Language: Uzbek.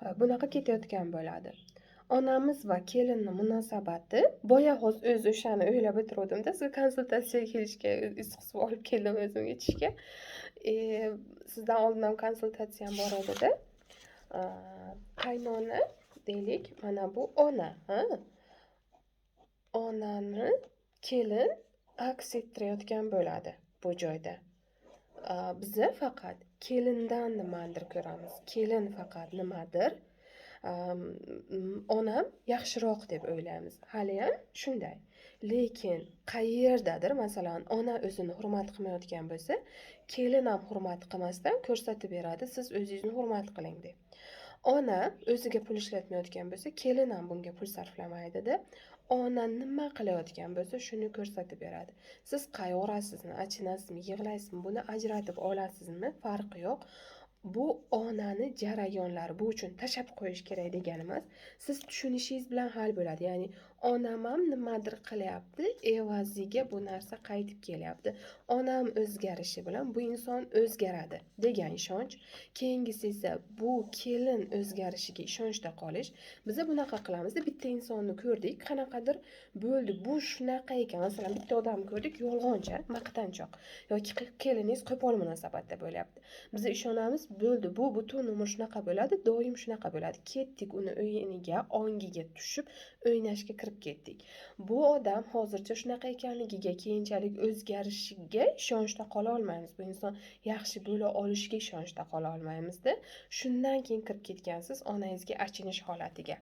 Ho'p, bunaqa ketayotgan bo'ladi. Onamiz va kelinni munosabati boya hozir o'zi o'shani o'ylab o'tiruvdimda, sizga konsultatsiyaga kelishga issiq suv olib keldim o'zimga ichishga. Sizdan oldin ham konsultatsiyam bor edida. Qaynona deylik, mana bu ona, ha? Onani kelin aks ettirayotgan bo'ladi bu joyda. Biza faqat kelindan nimadir ko'ramiz. Kelin faqat nimadir, onam yaxshiroq deb o'ylaymiz. Haliyam shunday. Lekin qayerdadir, masalan, ona o'zini hurmat qilmayotgan bo'lsa, kelin ham hurmat qilmasdan ko'rsatib beradi, siz o'zingizni hurmat qiling deb. Ona o'ziga pul ishlatmayotgan bo'lsa, kelin ham bunga pul sarflamaydida. Ona nima qilayotgan bo'lsa, shuni ko'rsatib beradi. Siz qayg'urasizmi, achinasizmi, yig'laysizmi, buni ajratib olasizmi, farqi yo'q. Bu onani jarayonlari, bu uchun tashlab qo'yish kerak degani emas. Siz tushunishingiz bilan hal bo'ladi. Ya'ni onam ham nimadir qilyapti, evaziga bu narsa qaytib kelyapti. Onam o'zgarishi bilan bu inson o'zgaradi degan ishonch. Keyingisi esa bu kelin o'zgarishiga ishonchda qolish. Biza bunaqa qilamizda, bitta insonni ko'rdik, qanaqadir bo'ldi, bu shunaqa ekan. Masalan, bitta odamni ko'rdik, yolg'onchi, maqtanchoq yoki keliningiz qo'pol munosabatda bo'lyapti. Biz ishonamiz, bo'ldi, bu butun umr shunaqa bo'ladi, doim shunaqa bo'ladi. Ketdik uni o'yiniga, ongiga tushib, o'ynashga kirib ketdik. Bu odam hozircha shunaqa ekanligiga, keyinchalik o'zgarishiga ishonchda qola olmaymiz. Bu inson yaxshi bo'la olishiga ishonchda qola olmaymizda. Shundan keyin kirib ketgansiz onangizga achinish holatiga.